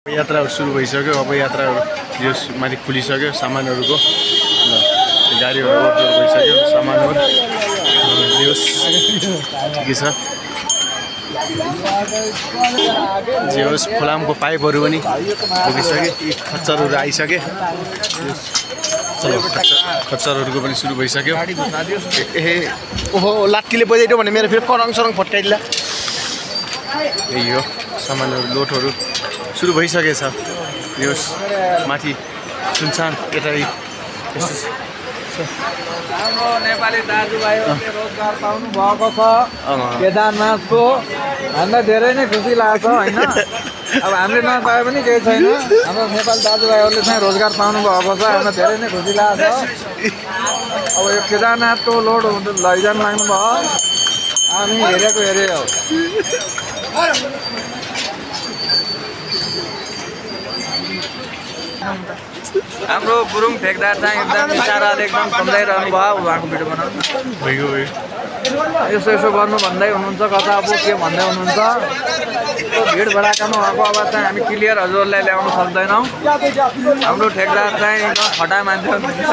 यात्राहरु सुरु भइसक्यो। अब यात्राहरु यो माथि खुलिसक्यो सामानहरुको। ल गाडीहरु ओभर भइसक्यो सामानहरु। ठिकै छ। जे होस् फलामको पाइपहरु पनि पुगिसके। यी खच्चरहरु आइसके। चलो खच्चरहरुको पनि सुरु भइसक्यो। ए ओहो लात्तीले बजाइदियो भने मेरो फेरि करङसरङ फट्काइदिला। यही हो सामानहरु लोडहरु सुरु भइसकेछ। यो माथि सुनसान यतै यस्तो हाम्रो नेपाली दाजुभाइहरूले रोजगार पाउनु भएको छ केदारनाथको। हामीलाई धेरै नै खुसी लाग्छ हैन। अब हामीले नपाए पनि केही छैन। हाम्रो नेपाली दाजुभाइहरूले चाहिँ रोजगार पाउनु भएको छ। हामीलाई धेरै नै खुसी लाग्छ। अब यो केदारनाथको लोड लैजान लाग्नु भयो। हामी हेरेको हेरे हो। हाम्रो गुरुङ ठेकदार चाहिँ एकदम इसाराले एकदम सम्झाइरहनु भयो। उहाँको भिडियो बनाउनु यसो यसो गर्नु भन्दै हुनुहुन्छ। कता अब के भन्दै हुनुहुन्छ। त्यो भिड भडाकामा उहाँको आवाज चाहिँ हामी क्लियर हजुरलाई ल्याउन सक्दैनौँ। हाम्रो ठेकदार चाहिँ एकदम फटा मान्छे हुनुहुन्छ।